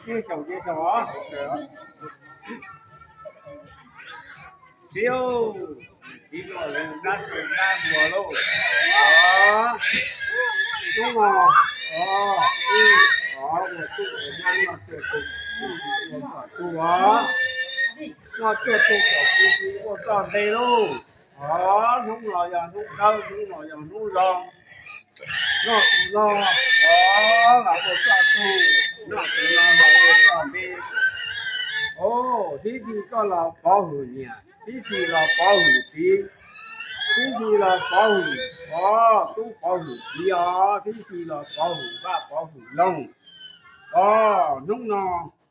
Ib xyoos ces xyoos os. Txiv, txiv los lus dab tsi dab hua lauj. Hnub no, hnub no ua tub ua nyab noj cuaj tug, ua kom tug os, noj cuaj tug kom tug ua txoj npe lauj. Os, hnub no yog hnub dawb, hnub no yog hnub zoo. Noj tus no, os, los ua txoj tug, noj tus no los ua txoj npe. Os, tib si koj los pov hwm niam, tib si los pov hwm txiv, tib si los pov hwm, os, tub pov hwm txiv os, tib si los pov hwm vaj pov hwm loog. Os, hnub no,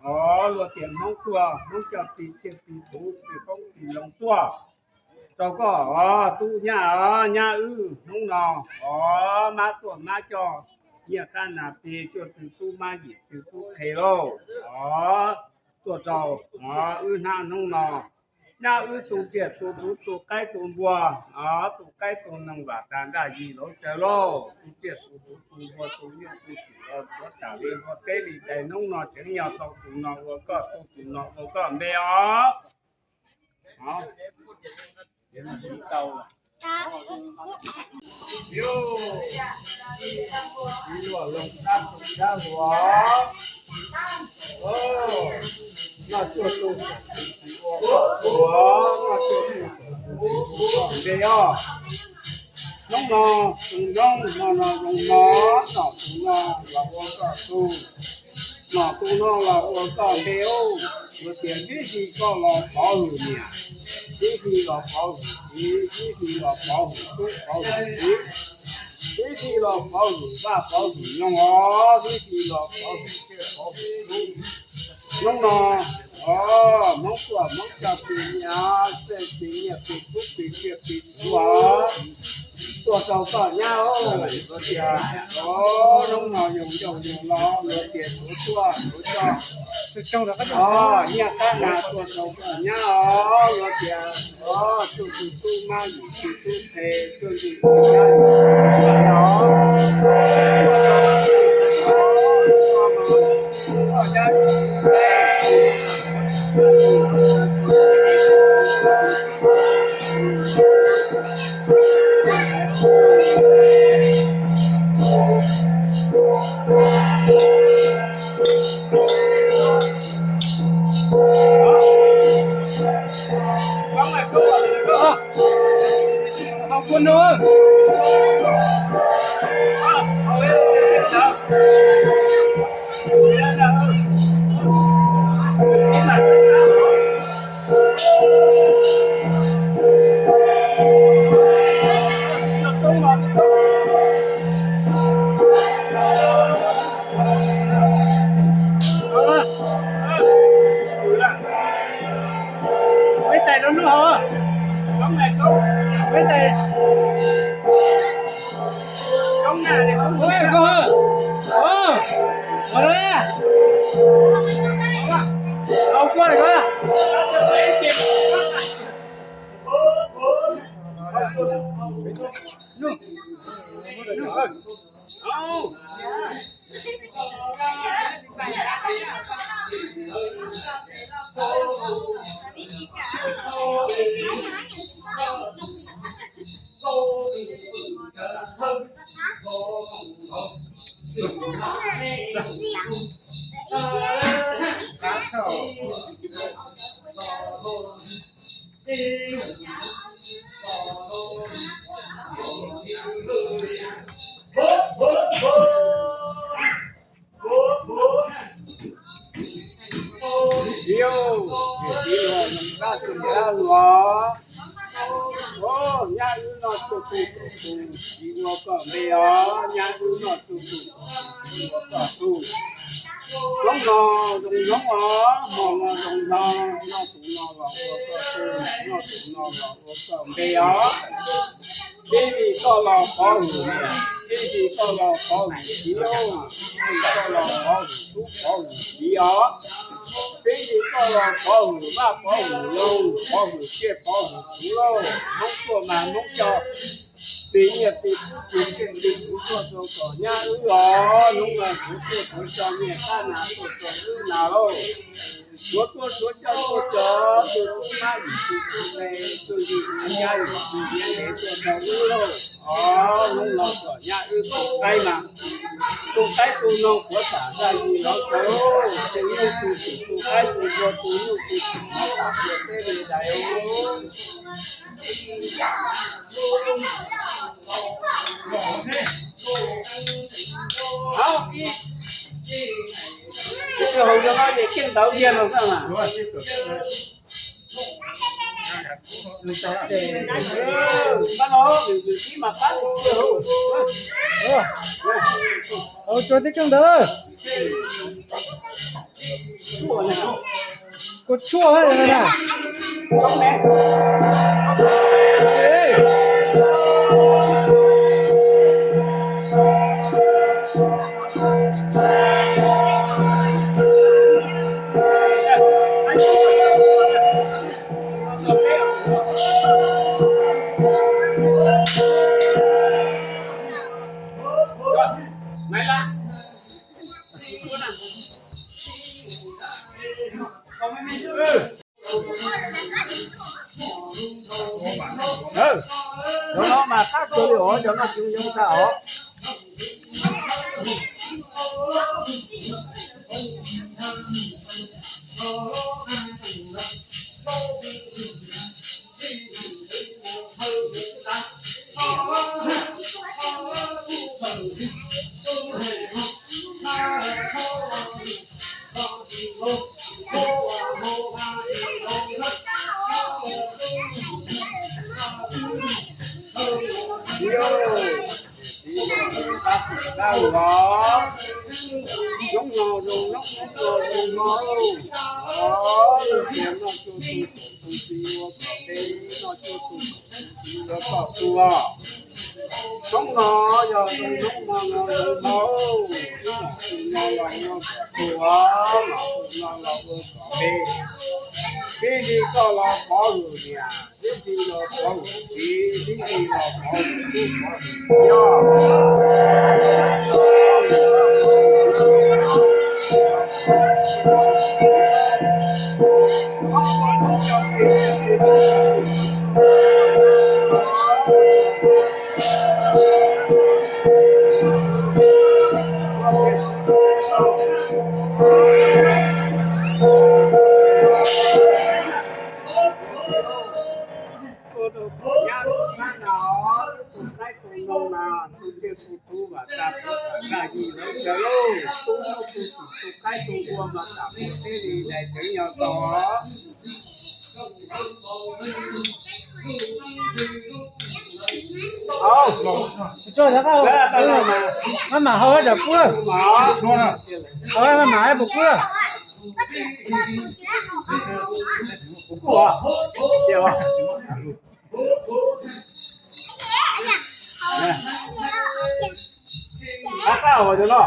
os, luag tias Hmoob tuaj, Hmoob coj tis txiaj tis txhu, tis qoob tis loo tuaj rau koj os, tub nyab os, nyab wb. Hnub no, os, mab tuaj mab coj nyiaj qab nas tis, cuaj tug tub mab yim tug tub qhe lauj. Os, tuaj rau, os, wb hnab hnub no, nyab wb tu tsiaj tu txhu tu qaib tu npua, os, tu qaib tu noog vam tas nraj yim lauj tsaws lauj, tu tsiaj tu txhu tu npua tu nyiaj tu txim los tuav tas li npua teb li tais. Hnub no tseem yog tau tus no ua koj tug, tus no ua koj npe os. Txiv luag loo dab tsi dab hua, noj cuaj tug kom tug ua koj tug, noj cuaj tug kom tug ua koj npe os. Hnub no, tus hnub no, no zoo no, nom tus no los ua koj tug, nom tus no los ua koj npe os. Luag tias tib si koj los pov hwm niam, tib si los pov hwm txiv, tib si los pov hwm tub pov hwm kiv, tib si los pov hwm vaj pov hwm loog os, tib si los pov hwm tsiaj pov hwm tub. Hnub no, os, Hmoob tuaj Hmoob coj tis nyiaj, tis nyiaj tis kub tis tsiaj tis txhu os, tuaj rau koj nyab os. Luag tias, os, hnub no yog ncauj yog lo, luag tias tuav tuaj tuav coj, os, nyiaj qab nas tuaj rau koj nyab os. Luag tias, os, cuaj tug tub mab yim tug tub qhe, cuaj tug tub nyab yim tug tub qhe os. Peb tais rau lub hauv. Peb tais. Hauv koj. Txiv, txiv luag loo dab tsi dab hua, nyab wb noj cuaj tug kom tug, txiv ua koj npe os, nyab wb noj cuaj tug kom tug, txiv ua koj tug. Hnub no zoo hnub os, hmo no zoo hmo, noj tus no los ua koj tug, noj tus no los ua koj npe os. Tib si koj los pov hwm niam, tib si koj los pov hwm txiv, tib si koj los pov hwm tub pov hwm kiv os. Tib si koj los pov hwm vaj pov hwm loog, pov hwm tsiaj pov hwm txhu lauj. Hmoob tuaj mas Hmoob coj tis nyiaj tis kub tis tsiaj tis txhu tuaj rau kom nyab wb os. Hnub no kuv tuaj kuv coj nyiaj qab nas tuaj rau wb na. Suav tuaj suav coj tuaj cov, tus tub mab yim tus tub me, tus yim tus nyab yim tus yim ntev tuaj rau wb lauj. Os, Hmoob no kom nyab wb tus qaib mas, tus qaib tus noog puav tam zaj yim los tau, tus nyuj tus twm tus qaib tus npua tus nyuj tus twm no tam tus teb li dais. Hauv, haus cov no ces keej ntawd tiag no xwb mas. Pab no, nws nws sib mas pab tus tiag. Haus cov tib keej ntawd. Kua tshuaj na. Cov no mas qab kawg li os, cov no tsis zoo tag os. Hnub no zoo, hnub no zoo no, tias noj cuag tus txiv ua kom peb, noj cuag tus txiv ua kom tus. Hnub no yog hnub no no zoo no, hnub no los ua kom tus, hnub no los ua kom peb, tib li koj los pov hwm niam, tib li los pov hwm txiv, tib li los pov hwm tub pov hwm nyab. Ua rau tus nyab tus mab no, tus qaib tus noog mas tus tsiaj tus txhu mas tag puav tam zaj yim lawv sawv lauj, tus nyuj tus twm tus qaib tus npua mas tam puav teb li dais teev nyo tau. Maj mam hau hab tsam kub lawm. Hau maj mam hab puas kub lawm. Qab qab ua cov no.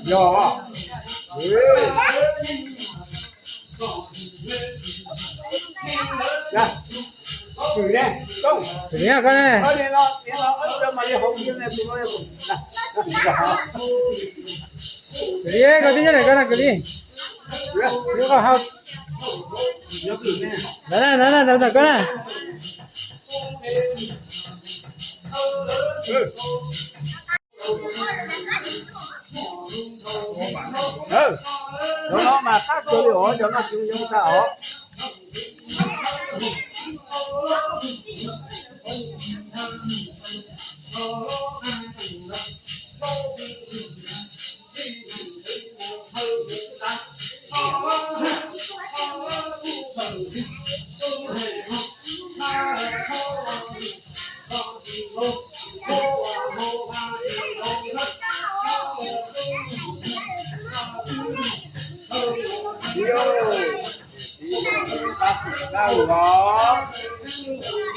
Yog, kwv ne, koj ne, kwv li, koj twb nyob ntawm koj na kwv li. Ntawd na, ntawd na, ntawm koj na. Cov no mas qab kawg li os, cov no tsis zoo tag os.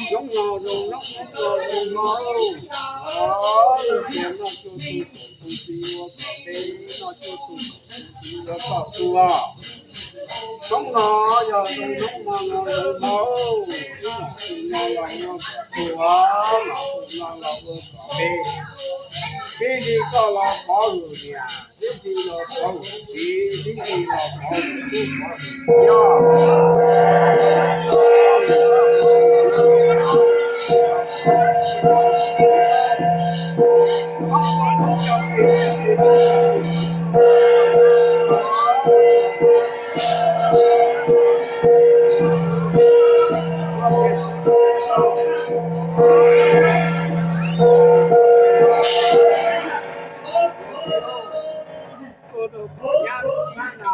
Hnub no zoo, hnub no zoo no, tias noj cuag tus txiv ua kom peb, noj cuag tus txiv ua kom tus. Hnub no yog hnub no no zoo no, hnub no zoo no los ua kom tug, nom tug no los ua kom npe. Tib li koj los pov hwm niam, tib li los pov hwm txiv, tib li los pov hwm tub pov hwm nyab. Ua rau tus nyab tus tub na,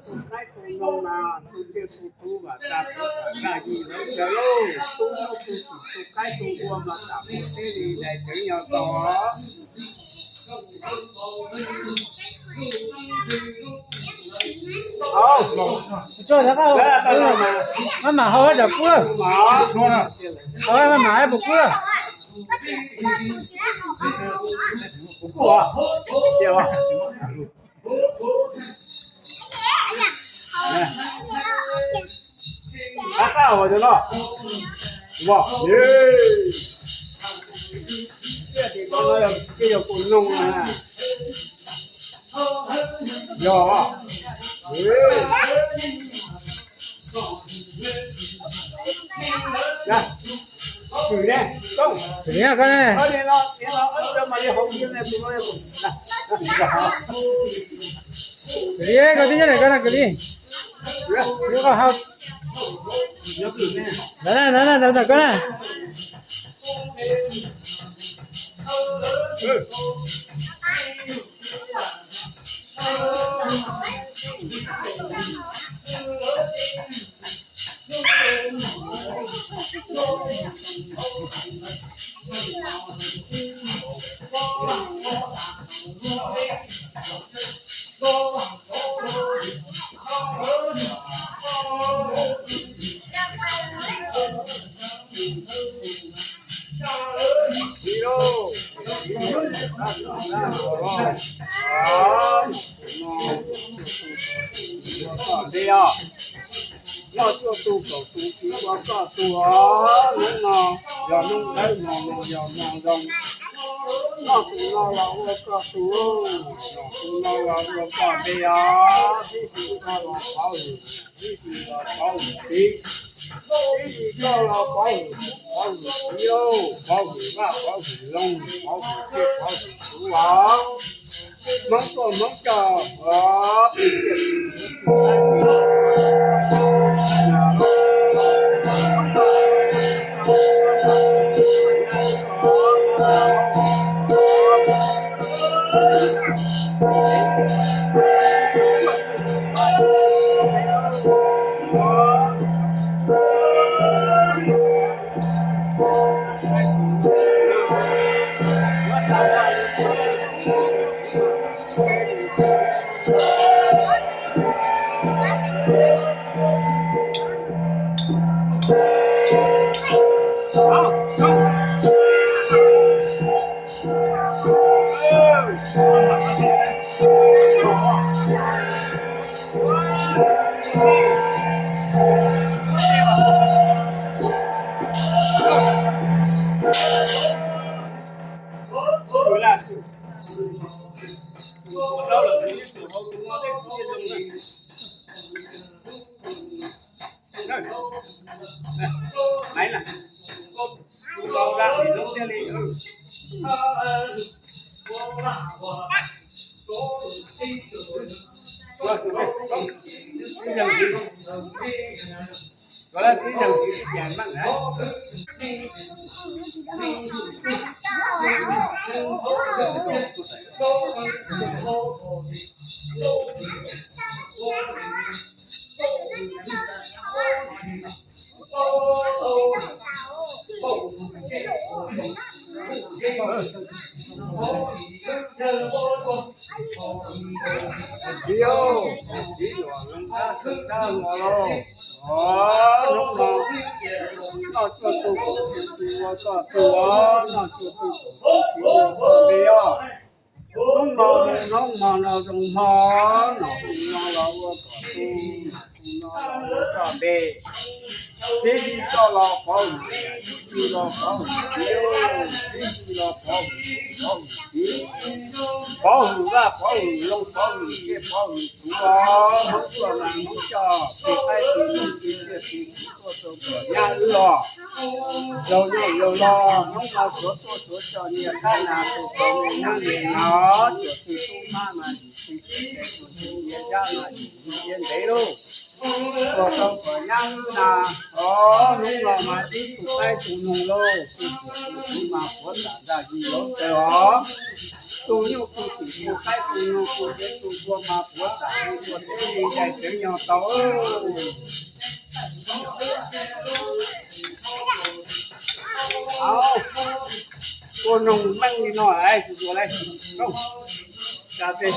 tus qaib tus npoo mas tus tsiaj tus tub mas tag puv tag nrag yim lawv sawv lauj, tub hnub tub tus tus qaib tus npua mas tag puv teb li daim tsev nyob tod. Maj mam hau hab tsam kub lawm. Hau maj mam hab puas kub lawm. Ab, qab hauv cov no, ua, ces yog kuv noog na, yog, kwv li, kwv li koj ne, kwv li koj tib nyob ntawm koj na, kwv li, kwv li koj hau, ntawd na, ntawd na, ntawm koj na. Noj cuaj tug kaum tus txiv ua koj tug os, hnub no yog hnub dawb mog, yog hmo zoo. Noj tus no los ua koj tug, noj tus no los ua koj npe os, tib si koj los pov hwm, tib si los pov hwm txiv, tib si koj los pov hwm, pov hwm txiv lauj, pov hwm vaj, pov hwm loog, pov hwm tsiaj, pov hwm txhuv os. Hmoob tuaj Hmoob coj, Txiv, txiv yuav zoo dab tsi dab los lauj? Hnub no noj cuaj tug kaum tus txiv ua koj tug os, noj cuaj tug kaum tus txiv ua koj npe os. Hnub no hnub hmo no zoo hmo, nom tus no los ua koj tug, nom tus no los ua koj npe. Tib li toj los pov hwm, tib li los pov hwm txiv, tib li los pov hwm, pov hwm txiv, pov hwm vaj, pov hwm zoo, pov hwm ciaj, pov hwm txhuv os. Hmoob tuaj mas Hmoob coj, tus qaib tus nus tus ciaj tus txhuv tuaj rau kom nyab wb los. Laus nyob laus los, Hmoob mas suav tuaj suav coj, niam tab nas tus tau me nyab me no, tsuas txwj tub mab mas yim txwj tub, tsuas txwj niam nrab mas yim txwj niam ntev lauj. Tuaj rau kom nyab wb na, os, hnub no mas ib tug qaib tus nus lauj, tus txhuv tus txhuv mas puav tam ntag yim lauj tawg os. Tus nyuj tus twm tus qaib tus nus tus dev tus npua mas puav tam yim ua teb li dais tsev nyo tau. Au, ua noog meej li no es tus dua lawm. Koob, tsa tes.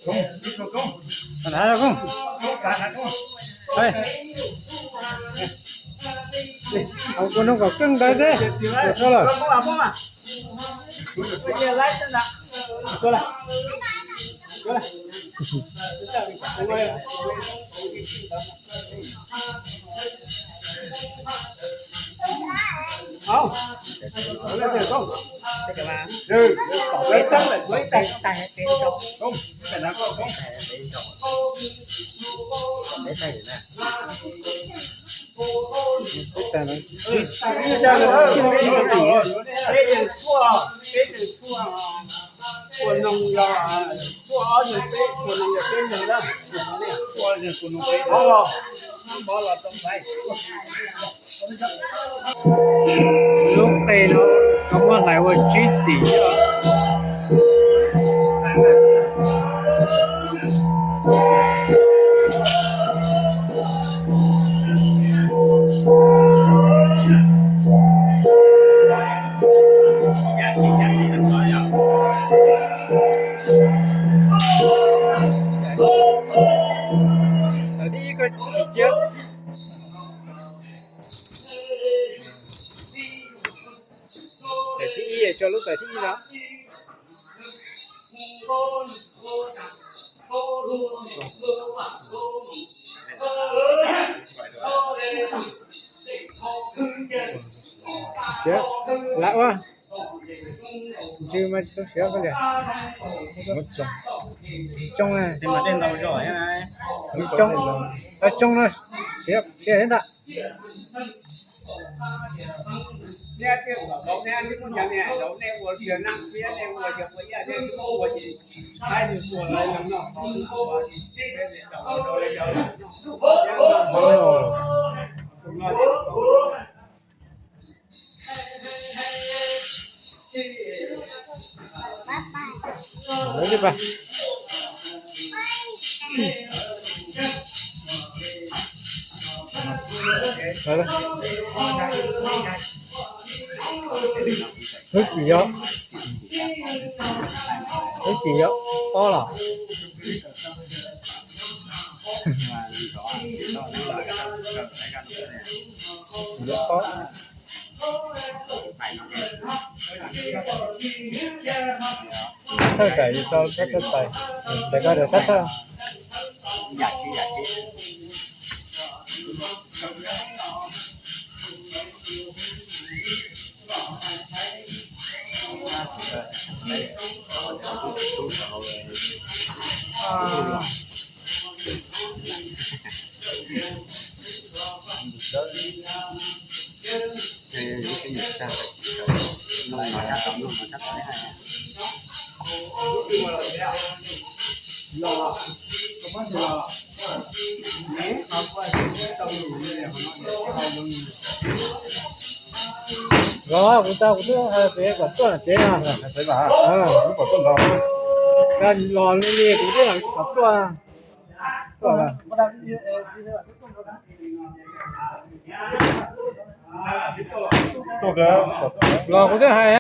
Koob, koob, koob. Ua noog kom keej ntawd xwb, kawg lawm. Lub qe no muab hlais ua tsib txim. Tawm thib ib koj tsis cia. Tawm thib ib, tso lub tawm thib ib no. Siav, lam ua. Ntsw mas tsis tau siav koj liam. Tsis tsoo na. Tsis tsoo, tsis tsoo no. Siav, siav thiab ntag. Wb tsis yog, wb tsis yog ob los? Thawj tais, thawj tais, tais ko tais thawj. Los kuv tau kuv twb hais tias kom tuaj tsev no. Los li li kuv twb kom tuaj. Los kuv twb hais.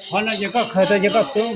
Qhov no ces koj khaws tau ces koj tub.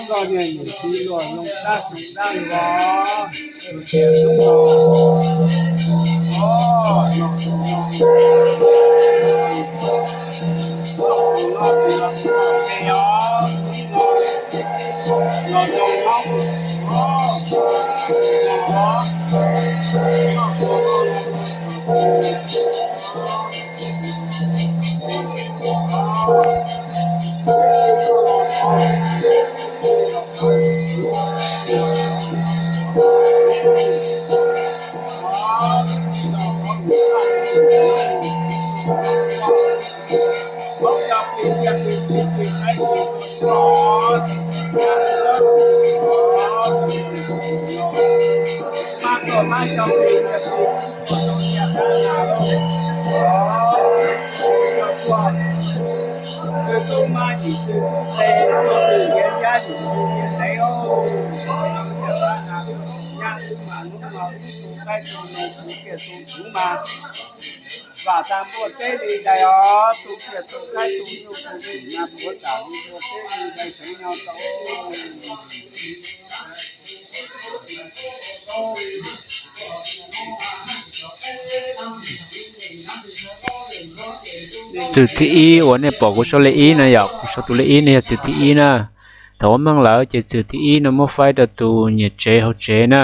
Los niag niam txiv luag loo tab xoo dab li os. Vam tag npuaj teb li dais os, tu kiag tu qaib tu nyuj tu vim mas puav tam li npuaj teb li dais seev nyo tau. Txwm thib ib uas nej pom kuv sau li ib na yom, kuv sau tus li ib no yog txwm thib ib na. Thaum ua meej lawm ces txwm thib ib no muab faib rau tus niam tsev hauv tsev na.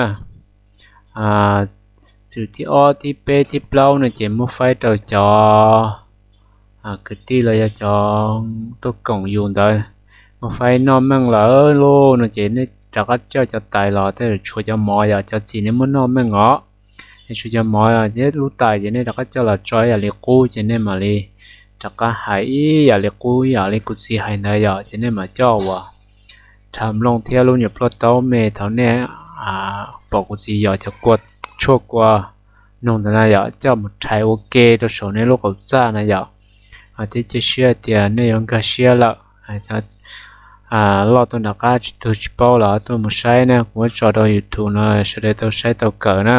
Txwm thib ob, thib peb, thib plaub no ces muab faib rau cov kwv tij los yog cov tuaj koom yus ntawd. Muab faib noj meej lawm lauj no ces nej rov qab coj cov tais los tej zaum tshuav cov mov, yog cov txiv nej muab noj meej os. Nej tshuav cov mov thiab lub tais ces nej rov qab coj los tso ib yam li qub ces nej mam li rov qab hais ib yam li qub ib yam li kuv txiv hais ntawd yom, ces nej mam coj uas tham mloog thiab lub nyuam plhuaj taub me thaum nej pom kuv txiv yos cov kua tshuaj kua noog ntawd na yom, coj mus rhais ua ke rau saum nej lub qaum txaj na yom. Thiab cia siab tias nej yuav nkag siab lawm. Loj tuaj nram qab tsis tuag tsis paub los tuaj mus saib na, kuv muab tso rau YouTube no sawv daws tau saib tau kawm na.